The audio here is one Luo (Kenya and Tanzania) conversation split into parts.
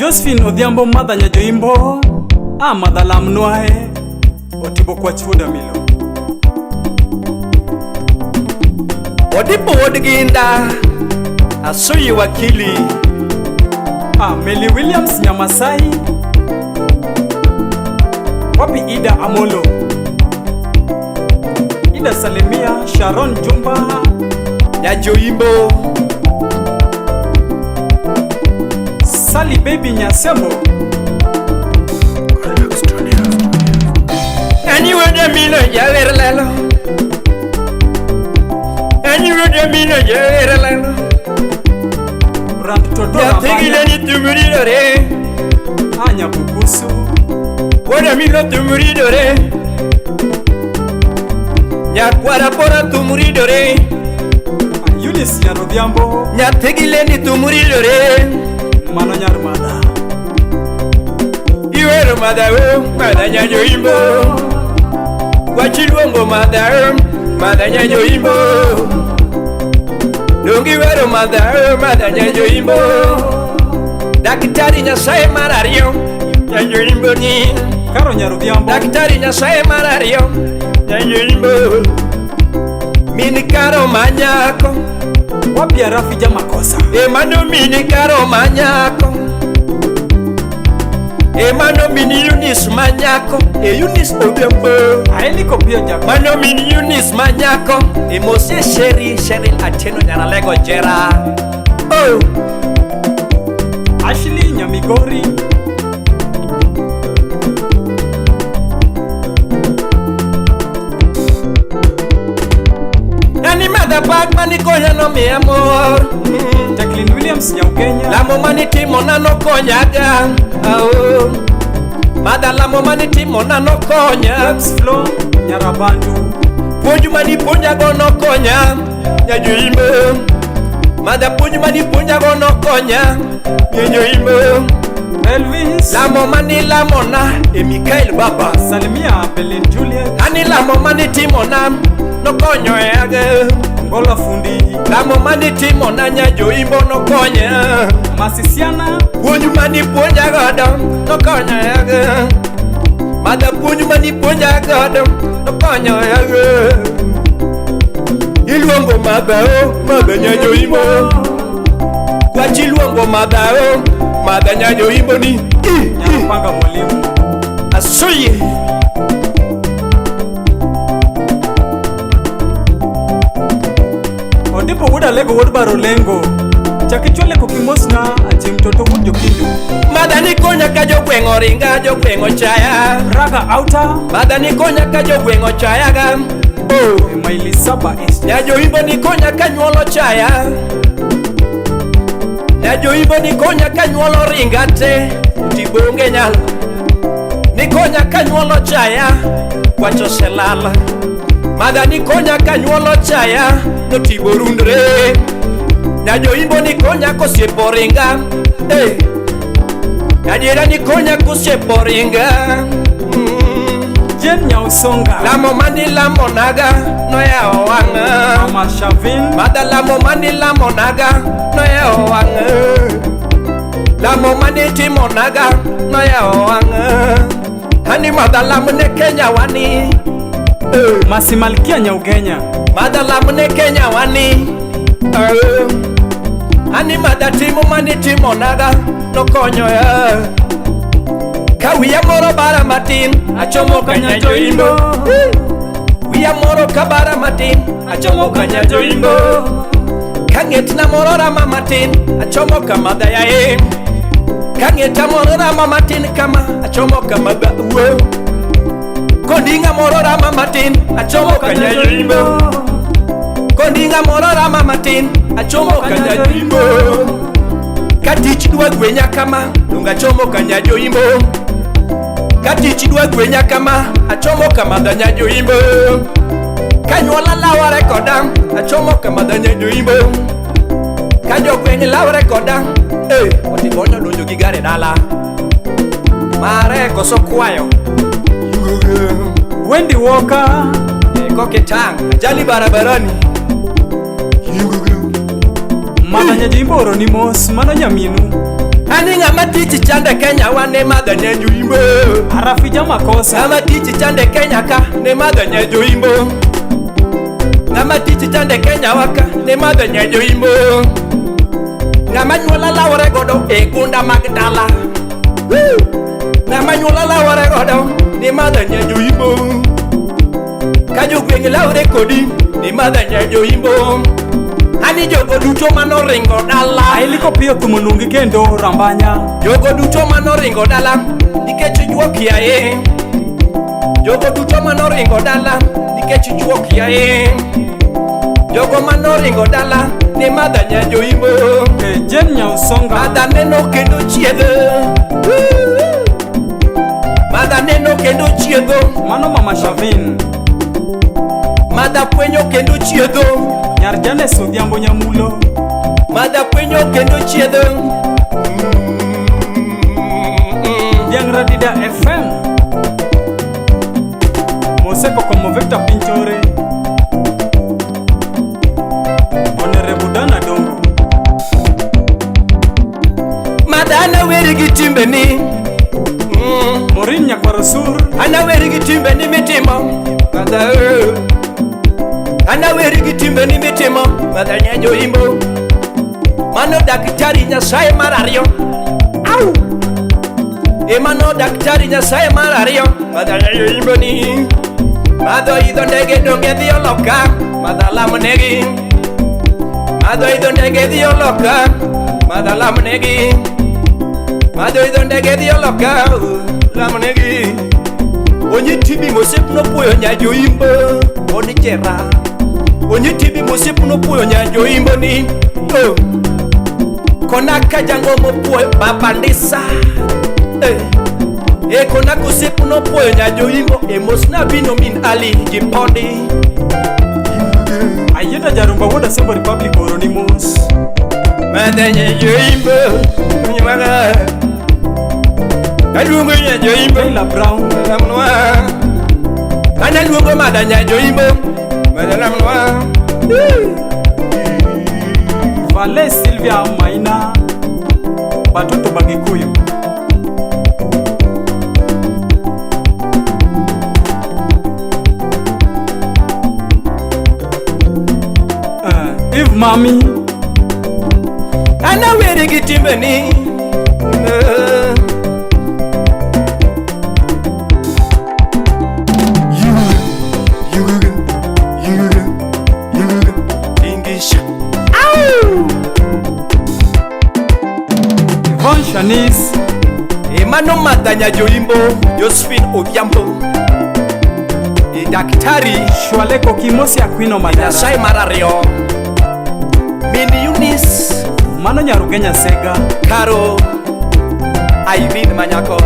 Josephine Odhiambo madha nyajoimbo. A madha lamnwae. Otibo kwa chuoda milo. Odipo wuod Ginda, Asuyi wakili. A Meli Williams Nyamasai. Wapi Ida Amolo. Ida Salimia Sharon Jumba. Nyajoimbo. Sally Baby Nyasembo. Ani wuod Amino jawer lelo. Ani wuod Amino jawer lelo. Rand Toto Nyathi Rabanya. gileni tumuridore. Anya Bukusu. Wuod Amino tumuridore. Nyakwara pora tumuridore. Eunice Nyarodhiambo. Nyathi gileni tumuridore. Mano nyar madha. Iwero madha o, madha nyajoimbo. Wachiluongo madha o, madha nyajoimbo. Donge iwero madha o, madha nyajoimbo. Daktari Nyasaye mar ariyo, nyajoimbo ni. Karo Nyarodhiambo. Daktari Nyasaye mar ariyo, nyajoimbo. Min Karo manyako, Wapi Arafi Jamakosa. emano min Karo manyako. Emano min Eunice manyako, e Eunice Odhiambo. Aeli Kopio Jacob. Mano min Eunice manyako, e Mose Sheri Sheryl Atieno Nyaralego Jera. Oh, Ashley Nyamigori. nani madha pak manikonya nomiya mor. Jacqueline Williams Nyaugenya. Lamo manitimona nokonyaga. Oh. Madha lamo manitimona nokonya. James Flo Nyarabandu. Puonj manipuonjago nokonya. Nyajoimbo. Madha puonj manipuonjago nokonya. Nyajoimbo. Elvis. Lamo manilamona e Mikael Baba. Salimia Belin Juliet. Ani lamo manitimona nokonyo eage. Ngola Fundi. Lamo manitimona nyajoimbo nokonya. Masisiana. Puonj manipuonja godo nokonyo eage. Madha puonj manipuonja godo nokonyo eage. Iluongo madha o, madha nyajoimbo. Kwach iluongo madha o, madha nyajoimbo ni. I, i. Nyarupanga Mwalimu. Asuyi. Odipo wuod Alego wuod Barolengo. Chak ichwale kokimosna achim toto wuod Jokindu. Madha nikonya ka jogweng' oringa, jogweng' ochaya. Raga Outer. Madha nikonya ka jogweng' ochayaga. Oh. E maili saba East. Nyajoimbo nikonya ka nyuol ochaya. Nyajoimbo nikonya ka nyuol oringa te, otibo onge nyalo. Nikonya ka nyuol ochaya, kwach oselal. Madha nikonya ka nyuol ochaya, notibo rundre. Nyajoimbo nikonya kosiepo oringa, eh. Adiera nikonya kosiepo oringa. Jane Nyausonga. Lamo manilamonaga noyawo wang'a. Mama Shavin. Madha lamo manilamonaga noyawo wang'a. Lamo manitimonaga noyawo wang'a. Ani madha lam ne Kenya wani. Eh. Masi Malkia Nyaugenya. Madha lam ne Kenya wani. Eh. Ani madha timo manitimonaga nokonyo ya. Ka wiya moro bara matin, achomo kanya joimbo. Wiya moro ka bara matin, achomo kanya joimbo. Ka ng'etna moro rama matin, achomo kama dhayae. Ka ng'eta moro rama matin kama, achomo kama wuo. Konding'a moro rama matin, achomo kanya joimbo. Konding'a moro rama matin, achomo kanya joimbo. Ka tich dwa gwenya kama, donge achomo kanya joimbo. Ka tich dwa gwenya kama, achomo kama dha nyajoimbo. Ka nyuola lawore koda, achomo kama dha nyajoimbo. Ka jogweng' lawre koda, eh, otibonyo donjo gi gari dala. Mare koso kwayo. Wendy Walker. Eh, kokitang', ajali barabarani. Madha Nyajoimbo oroni mos. Mano nyaminu. Ani ng'ama Ng'ama tich chande Kenya wa ne madho nyajoimbo. Arafija makosa. Ng'ama tich chande Kenya ka ne madho nyajoimbo. Ng'ama tich chande Kenya wa ka ne madho nyajoimbo. Ng'ama nyuola lawore godo e gunda mag dala. Ng'ama nyuola lawore godo ne madho nyajoimbo. Ka jogweng' lawre kodi ne madho nyajoimbo. Ani jogo duto manoringo dala. Ailiko piyo thumo luongi kendo Rambanya. Jogo duto manoringo dala nikech juok yaye. Jogo duto manoringo dala nikech juok yaye. Jogo manoringo dala ne madha nyajoimbo. Jane Nyausonga. Madha neno kendo chiedho. Madha neno kendo chiedho. Mano Mama Shavin. Madha fwenyo kendo chiedho. Nyar Janes Odhiambo Nyamulo. Madha fwenyo kendo chiedho. Dhiang' Radida FM. Moseko Komo Victor Pinchore. Honorable Dana Dongo. Madha anaweri gi timbeni. Morin Nyakwaro Sur. Anaweri gi timbeni mitimo. Madha anaweri gi timbeni mitimo. Madha nyajoimbo. Mano daktari Nyasaye mar ariyo. Au! E mano daktari Nyasaye mar ariyo. Madha nyajoimbo ni. Madho idho ndege donge dhi oloka. Madha lamnegi. Madho idho ndege dhi oloka. Madha lamnegi. Madho idho ndege dhi oloka. Lamnegi. Onyi tibi mosep nopuoyo nyajoimbo. Oni jera. Onyi tibi mosep nopuoyo nyajoimbo ni. Oh. Kona kajango mopuoyo babandisa. E kona kosep nopuoyo nyajoimbo. E mosna bino min Ali jipondi. Ayieta Jarumba wuod Asembo Republic oroni mos. Madha nyajoimbo. Nyumaga. Aluongo nyajoimbo. Taylor Brown. Lamnwa. Ana luongo madha nyajoimbo. Madha lamnwa. Vale Sylvia Maina. Batoto Bagikuyu. Eve Mami. Anaweri gi timbeni. English. Yvonne Shanice. Emano madha nyajoimbo. Josephine Odhiambo. E daktari Shwaleko Kimosi Aquino Madara. Nyasaye mar ariyo. Min Eunice. Mano Nyarugenya Sega. Karo Irene Manyako.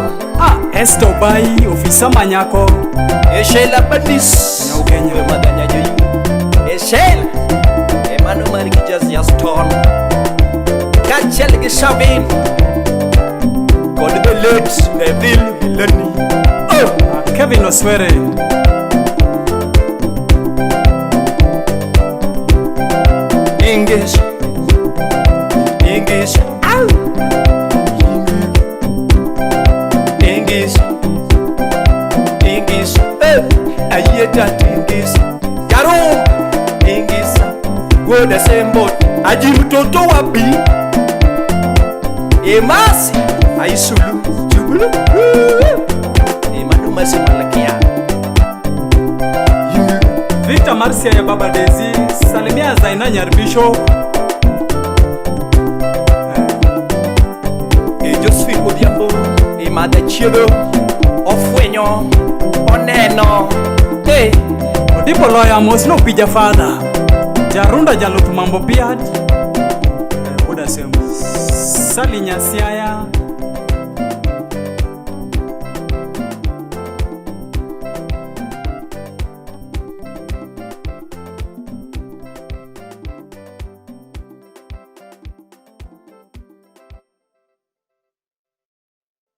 Esther Obai, ofisa Manyako. E Sheila Badis. Nyaugenya. Madha nyajoimbo. E Sheila. Emano mar gi Josiah Stone. Kaachiel gi Shabin. Kod the late Neville Milani. Oh! Kevin Oswere. English. English. Au! English. English. Ayieta English. Jarum. English. Goda sembo. Aji mtoto wapi? Emasi. Aisulu. Chubulu. Emanu masi malakia. Victor Marcia ya Baba Dezi. Salimia Zaina Nyarbisho. E Josephine Odhiambo. E madha chiedho. Ofwenyo. Oneno. Odipo Loya mos no pija father. Jarunda Jalup Mambo Piat. Buda Sembo. Sali Nyasiaya.